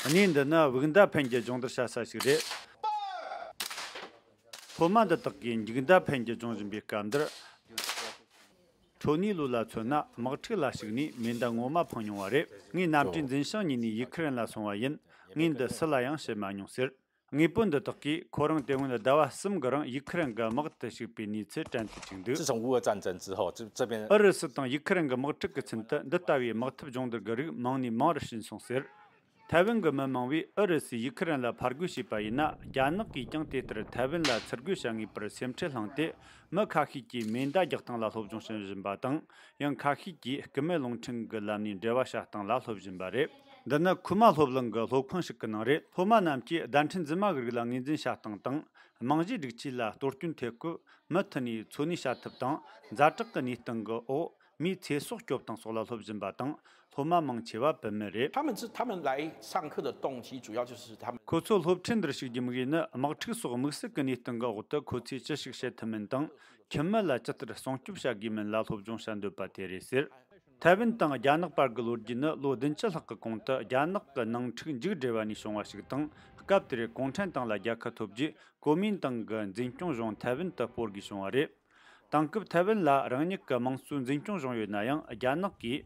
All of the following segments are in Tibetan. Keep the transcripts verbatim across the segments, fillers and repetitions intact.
གནས་འདི་ནི་དབུགས་མདའ་འཕེན་རྒྱུ་སྦྱོང་བརྡར་བྱ་ས་ཞིག་རེད། སློབ་མ་འདི་དག་གིས་འཇུག་མདའ་འཕེན་རྒྱུ་སྦྱོང་བཞིན་པའི་སྐབས་འདིར། ཁྲོ་ནུའི་ལོ་ལ་མཚོན་ན་དམག་འཁྲུག་ལ་ཞུགས་ནས་མེ་མདའ་ངོ་མ་འཕངས་མྱོང་བ་རེད། ངའི་རྣམ་གྲོས་འཛིན་ཞིང་ཉིད་ནས་ཡུ་ཁུ་རེན་ལ་སོང་བ་ཡིན། ངས་འདི་སུ་ལ་ཡང་བཤད་མ་མྱོང་ཟེར། དངོས་པོ་འདི་དག་གིས་ཁོ་རང་དེ་སྔོན་ཟླ་བ་གསུམ་གྱི་རིང་ཡུ་ཁུ་རེན་གྱི་དམག་ཏུ་ཞུགས་པའི་གནས་ཚུལ་དྲན་དུ་བཅུག་འདུག། 自从乌俄战争之后，这这边 ཨུ་རུ་སུ་དང་ཡུ་ཁུ་རེན་གྱི་དམག་འཁྲུག་གི་ཚུན་དུ་འདི་ལྟ་བུའི་དམག་འཐབ་སྦྱོང་བརྡར་གྱི་རིགས་མང་ནས་མང་རུ་ཕྱིན་སོང་ཟེར། ཐའེ་ཝན་གྱི་མི་མང་བོས་ཨུ་རུ་སུས་ཡུ་ཁུ་རེན་ལ་ཕར་རྒོལ་བྱས་པ་ཡིན་ན། རྒྱ་ནག་གིས་ཀྱང་དེ་ལྟར་ཐའེ་ཝན་ལ་ཚུར་རྒོལ་བྱ་ངེས་པར་སེམས་ཁྲལ་བསླངས་ཏེ། མི་ཁ་ཤས་ཀྱིས་མེ་མདའ་རྒྱག་སྟངས་ལ་སློབ་སྦྱོང་བྱེད་བཞིན་པ་དང་། ཡང་ཁ་ཤས་ཀྱིས་སྐུད་མེད་རླུང་འཕྲིན་གྱི་ལམ་ནས་འབྲེལ་བ་བྱ་སྟངས་ལ་སློབ་བཞིན་པ་རེད། འདི་ནི་ཁུ་མ་སློབ་གླིང་གི་སློབ་ཁང་ཞིག་གི་ནང་རེད། སློབ་མ་རྣམས་ཀྱིས་བརྡ་འཕྲིན་རྫུན་མ་གི་རིགས་ལ་ངོས་འཛིན་བྱ་སྟངས་དང་། རྨང་གཞིའི་སྒྲིག་ཆས་ལ་གཏོར་སྐྱོན་ཐེབས་སྐབས་མུ་མཐུད་ནས་འཚོ་གནས་བྱ་ཐབས་དང་། ཛ་དྲག་གི་གནས་སྟངས་ཀྱི་འོག་མིའི་ཚེ་སྲོག་སྐྱོབ་སྟངས་སོགས་ལ་སློབ་བཞིན་པ་དང་། སློབ་མ་མང་ཆེ་བ་བུད་མེད་རེད། 他们是他们来上课的动机，主要就是他们 ཁོ་ཚོ་སློབ་ཁྲིད་འདིར་ཞུགས་རྒྱུ་དམིགས་ཡུལ་ནི། དམག་འཁྲུག་སོགས་དམིགས་བསལ་གྱི་གནས་སྟངས་ཀྱི་འོག་ཏུ་ཁོ་ཚོས་ཅི་ཞིག་བྱེད་ཐུབ་མིན་དང་། ཁྱིམ་མི་ལ་ཇི་ལྟར་སྲུང་སྐྱོབ་བྱ་དགོས་མིན་ལ་སློབ་སྦྱོང་བྱ་འདོད་པ་དེ་རེད་ཟེར། ཐའེ་ཝན་དང་རྒྱ་ནག་བར་གྱི་ལོ་རྒྱུས་ནི་ལོ་བདུན་ཅུ་ལྷག་གི་གོང་དུ་རྒྱ་ནག་གི་ནང་འཁྲུག་མཇུག་བསྒྲིལ་བ་ནས་བྱུང་བ་ཞིག་དང་། སྐབས་དེར་གུང་ཁྲན་ཏང་ལ་རྒྱལ་ཁ་ཐོབ་རྗེས། གོ་མིན་ཏང་གི་འཛིན་སྐྱོང་གཞུང་ཐའེ་ཝན་དུ་སྤོ་དགོས་བྱུང་བ་རེད། དེང་སྐབས་ཐའེ་ཝན་ལ་རང་ཉིད་ཀྱི་དམངས་གཙོའི་འཛིན་སྐྱོང་གཞུང་ཡོད་ན་ཡང་། རྒྱ་ནག་གིས་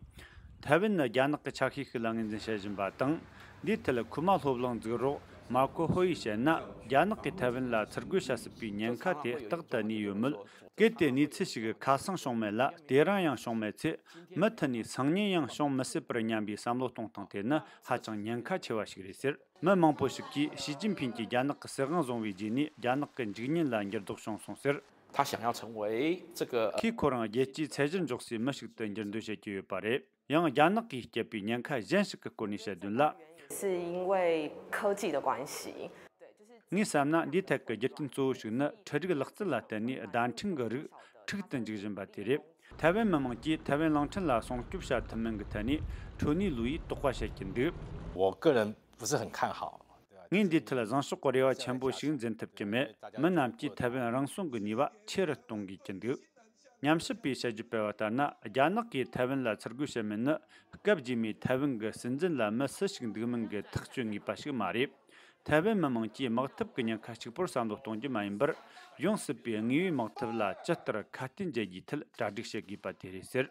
ཐའེ་ཝན་ནི་རྒྱ་ནག་གི་ཆ་ཤས་ཤིག་ལ་ངོས་འཛིན་བྱེད་བཞིན་པ་དང་། འདིའི་ཐད་ཁུ་མ་སློབ་གླིང་འཛུགས་རོགས་མར་ཁོ་ཧོ་ཡིས་བཤད་ན། རྒྱ་ནག་གིས་ཐའེ་ཝན་ལ་ཚུར་རྒོལ་བྱ་སྲིད་པའི་ཉེན་ཁ་དེ་རྟག་ཏུ་གནས་ཡོད་མོད། གལ་ཏེ་གནས་ཚུལ་ཞིག་ཁ་སང་བྱུང་མེད་ལ། དེ་རིང་ཡང་བྱུང་མེད་ཚེ། མུ་མཐུད་ནས་སང་ཉིན་ཡང་བྱུང་མི་སྲིད་པར་སྙམ་པའི་བསམ་བློ་གཏོང་སྟངས་དེ་ནི་ཧ་ཅང་ཉེན་ཁ་ཆེ་བ་ཞིག་རེད་ཟེར། མི་མང་པོ་ཞིག་གིས་ཞི་ཅིན་ཕིན་གྱིས་རྒྱ་ནག་གི་སྲིད་དབང་བཟུང་བའི་རྗེས་ནས་རྒྱ་ནག་གི་འཇིག་ཉེན་ལ་འགྱུར་ལྡོག་བྱུང་སོང་ཟེར། 他想要成为这个 ཁོས་ཁོ་རང་རྒྱལ་སྤྱིའི་ཚད་གཞིར་འཇོག་སའི་མི་ཞིག་ཏུ་འགྱུར་འདོད་བྱེད་ཀྱི་ཡོད་པ་རེད། ཡང་རྒྱ་ནག་གིས་བསྐྱལ་པའི་ཉེན་ཁ་གཞན་ཞིག་གི་སྐོར་ནས་བཤད་དོན་ལ། 是因为科技的关系。 ངས་བསམ་ན་འདིའི་ཐད་ཀྱི་རྒྱུ་རྐྱེན་གཙོ་བོ་ཞིག་ནི། འཕྲུལ་རིག་ལག་རྩལ་ལ་བརྟེན་ནས་བརྡ་འཕྲིན་གྱི་རིགས་འཁྲུག་ཏུ་འཇུག་བཞིན་པ་དེ་རེད། ཐའེ་ཝན་མི་དམངས་ཀྱིས་ཐའེ་ཝན་གླིང་ཕྲན་ལ་སྲུང་སྐྱོབ་བྱ་ཐུབ་མིན་གྱི་ཐད་ནས་ཁྲོ་ནུའི་ལོ་ཡིས་དོགས་པ་བྱེད་ཀྱི་འདུག། 我个人不是很看好。 ངས་འདིའི་ཐད་བཟང་ཕྱོགས་ཀྱི་རེ་བ་ཆེན་པོ་ཞིག་འཛིན་ཐུབ་ཀྱི་མེད། མི་རྣམས་ཀྱིས་ཐའེ་ཝན་རང་སྲུང་གི་ནུས་པ་ཆེ་རུ་གཏོང་དགོས་ཀྱི་འདུག། ཉམས་ཞིབ་པས་དཔྱད་བརྗོད་སྤེལ་བ་ལྟར་ན། རྒྱ་ནག་གིས་ཐའེ་ཝན་ལ་ཚུར་རྒོལ་བྱེད་མིན་ནི། སྐབས་རྗེས་མའི་ཐའེ་ཝན་གྱི་སྲིད་འཛིན་ལ་མི་སུ་ཞིག་འདུག་མིན་གྱི་ཐག་གཅོད་ངེས་པ་ཞིག་མ་རེད། ཐའེ་ཝན་མི་དམངས་ཀྱིས་དམག་འཐབ་ཀྱི་ཉེན་ཁ་གཅིག་པོར་བསམ་བློ་གཏོང་རྒྱུ་མ་ཡིན་པར། ཡོང་སྲིད་པའི་དངོས་ཡོད་དམག་འཐབ་ལ་ཇི་ལྟར་ཁ་གཏད་འཇལ་རྒྱུའི་ཐད་གྲ་སྒྲིག་བྱེད་དགོས་པ་དེ་རེད་ཟེར།